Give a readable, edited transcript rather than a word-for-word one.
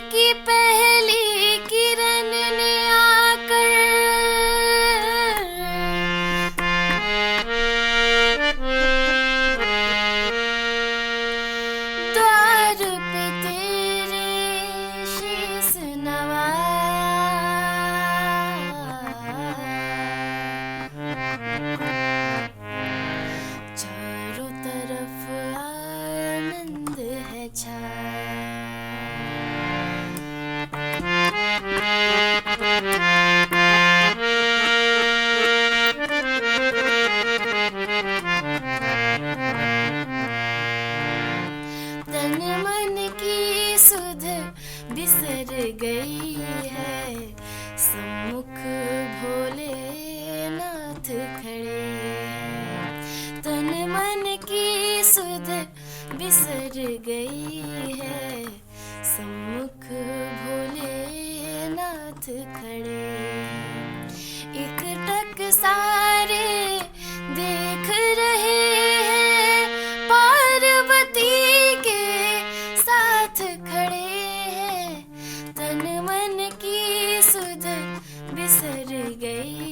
की पहली किरण ने आकर, द्वार पे तेरे शीस नवाया। चारों तरफ आनंद है छाया। तन मन की सुध बिसर गई है, सम्मुख भोलेनाथ खड़े हैं। तन मन की सुध बिसर गई है, सम्मुख भोलेनाथ खड़े हैं। एक टक सारे देख रहे हैं, पार्वती के साथ खड़े हैं। तन मन की सुध बिसर गई